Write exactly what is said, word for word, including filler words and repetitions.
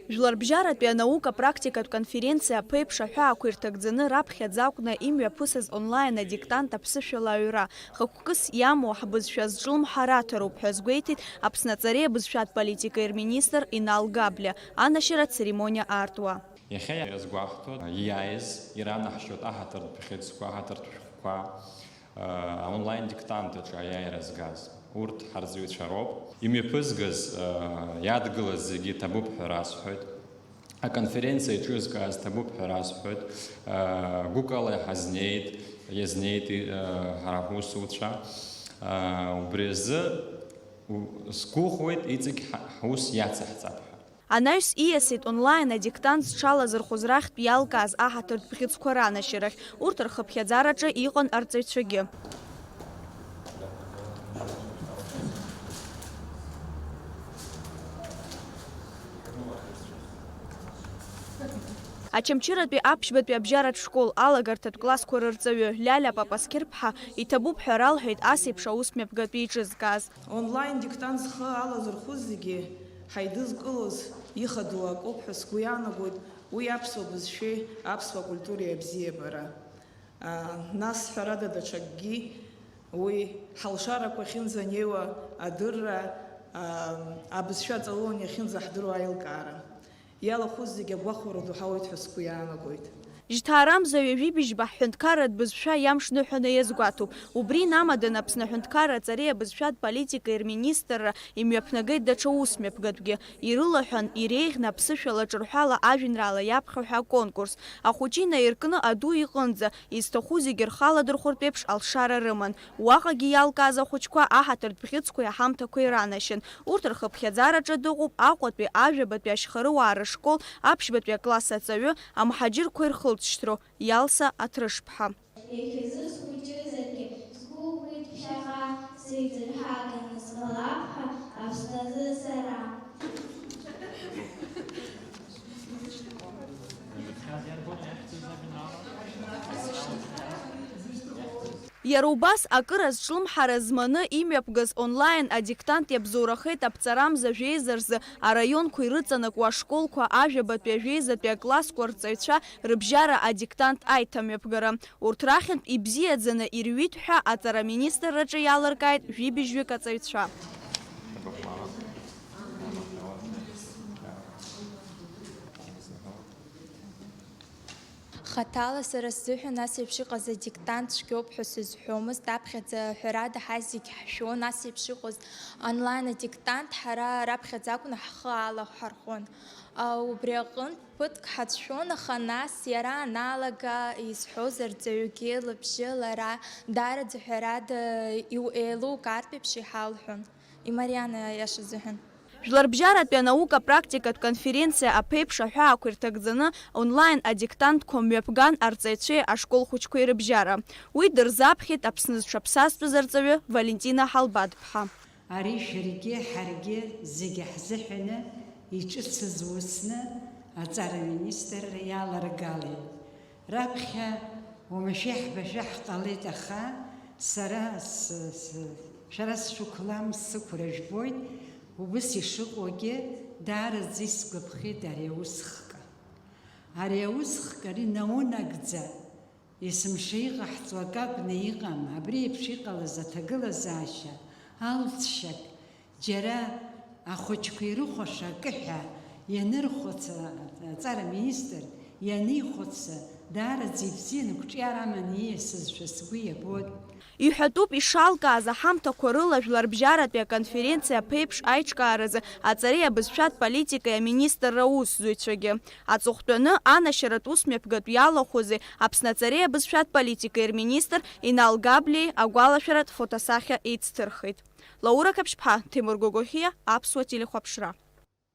Жәларбжьаратәи анаука практикатә конференциа аԥеиԥш аҳәаақәа ирҭагӡаны раԥхьаӡа акәны имҩаԥысыз онлайн адиктант аԥсышәала аҩра, хықәкыс иамоу ҳбызшәа зҿлымҳара аҭароуп ҳәа азгәеиҭеит Аԥсны аҵареи абызшәатә политикеи рминистр Инал Габлиа анашьара ацеремониа аартуа. Иахьа иазгәаҳҭоит, иааиз иранаҳшьоит аҳаҭыртә бӷьыцқәа, аҳаҭыртә шәҟәқәа, аонлайн диктант аҿы аиааира згаз. Урҭ ҳарҵаҩцәа роуп. Имҩаԥызгаз, иадгылаз зегьы ҭабуп ҳәа расҳәоит. Аконференциа еиҿызкааз ҭабуп ҳәа расҳәоит. Гәыкала иҳазнеит, иазнеит, ҳара ҳусуцәа. Убри азы сгәыӷуеит, иҵегь ҳа-, ҳус иацаҳҵап ҳәа. Анаҩс ииасит онлайн адиктант зҽалазырхәыз рахьтә иалкааз аҳаҭыртә бӷьыцқәа ранашьарахь. Урҭ рхыԥхьаӡараҿы иҟан арҵаҩцәагьы. Очамчыратәи аԥшьбатәи абжьаратә школ алагарҭатә классқәа рырҵаҩы Лиалиа Папасқьырԥҳа иҭабуп ҳәа ралҳәеит ас еиԥш аусмҩаԥгатә еиҿызкааз. Онлайн диктант зхы алазырхәыз зегьы ҳаидызкылоз ихадоу акоуп ҳәа сгәы иаанагоит, уи аԥсуа бызшәеи аԥсуа культуреи абзиабара. Нас, ҳәарада, даҽакгьы, уи ҳалшарақәа ахьынӡанеиуа адырра, абызшәа аҵауланы иахьынӡаҳдыруа аилкаара. Иалахәыз зегьы агәахәара ду ҳауеит ҳәа сгәы иаанагоит. Жьҭаарамза ҩажәи быжьба ҳҳәынҭқарратә бызшәа иамш ныҳәаны иазгәаҭоуп. Убри инамаданы Аԥсны аҳәынҭқарра аҵареи абызшәатә политикеи рминистрра имҩаԥнагеит даҽа усмҩаԥгатәгьы. Ирылаҳәан, иреиӷьны аԥсышәала ҿырҳәала ажәеинраала иаԥхьо ҳәа аконкурс. Ахәыҷы инаиркны аду иҟынӡа, изҭаху зегьы рхы аладырхәыртә еиԥш алшара рыман. Уаҟагьы иалкааз ахәыҷқәа аҳаҭыртә бӷьыцқәеи аҳамҭақәеи ранашьан. Урҭ рхыԥхьаӡараҿы дыҟоуп Аҟәатәи, Ажәабатәи, Ашьхаруаа рышкол аԥшьбатәи акласс аҵаҩы, амҳаџьырқәа ирхылҵшьҭроу Иалса Аҭрышԥҳа. Иахьазы схәыҷызаргьы, сгәыӷуеит ԥхьаҟа, сеиҵырҳәаганы сҟалап ҳәа Аԥсназы сара. Иара убас, акыр азҿлымҳара зманы имҩаԥгаз онлайн адиктант иабзоурахеит аԥҵарамза жәеиза рзы араионқәа ирыҵанакуа ашколқәа, ажәабатәи, ажәеизатәи аклассқәа рҵаҩцәа рыбжьара адиктант аиҭамҩаԥгара. Урҭ рахьынтә ибзиаӡаны ирҩит ҳәа аҵара аминистрраҿы иалыркааит жәибжьҩык аҵаҩцәа. Хаҭала сара сзыҳәан ас еиԥш иҟаз адиктант цәгьоуп ҳәа сызҳәомызт. Аԥхьаӡа, ҳәарада, ҳазегь ҳшәон ас еиԥш иҟаз онлайн адиктант, ҳара раԥхьаӡа акәны ҳхы алаҳархәон. А, убри аҟынтә ԥыҭк ҳацәшәон, аха нас иара аналага, изҳәоз арҵаҩгьы лыбжьы лара даараӡа, ҳәарада, иу-, еилукаартә еиԥш иҳалҳәон. Имариан аиаша азыҳәан. Жәларбжьаратәи анаука практикатә конференциа аԥеиԥш аҳәаақәа ирҭагӡаны онлайн адиктантқәа мҩаԥган арҵаҩцәеи ашкол хәыҷқәеи рыбжьара. Уи дырзаԥхьеит Аԥсны зҽаԥсазтәыз арҵаҩы Валентина Ҳалбадԥҳа. Ари шәаргьы ҳаргьы зегьы ҳзыҳәаны иҿыцыз усны аҵара министрра иаларгалеит. Раԥхьа уамашәа ҳбашәа ҳҟалеит, аха сара с-, с-, шәара сшәықәлам сықәра жәбоит, убыс ишыҟоугьы даараӡа исгәаԥхеит ари аусхк. Ари аусхк ари наунагӡа есымша иҟаҳҵо акы акәны иҟам, абри еиԥш иҟалаз аҭагылазаашьа алҵшьак, џьара ахәыҷқәа ирыхәаша акы ҳәа ианырхәыц, аҵара министр ианихәыц, даараӡа ибзиан, қәҿиара аманы ииасызшәа сгәы иабоит. Иҳәатәуп, ишалкааз аҳамҭақәа рыла жәларбжьаратәи аконференциа аԥеиԥш аиҿкааразы аҵареи абызшәатә политикеи аминистрра аусзуҩцәагьы. Аҵыхәтәаны, анашьаратә усмҩаԥгатә иалахәызи Аԥсны аҵареи абызшәатә политикеи рминистр Инал Габлиеи агәалашәаратә фотосахьа еицҭырхит. Лаура Қаԥшьԥҳа, Ҭемыр Гогохиа, Аԥсуа телехәаԥшра.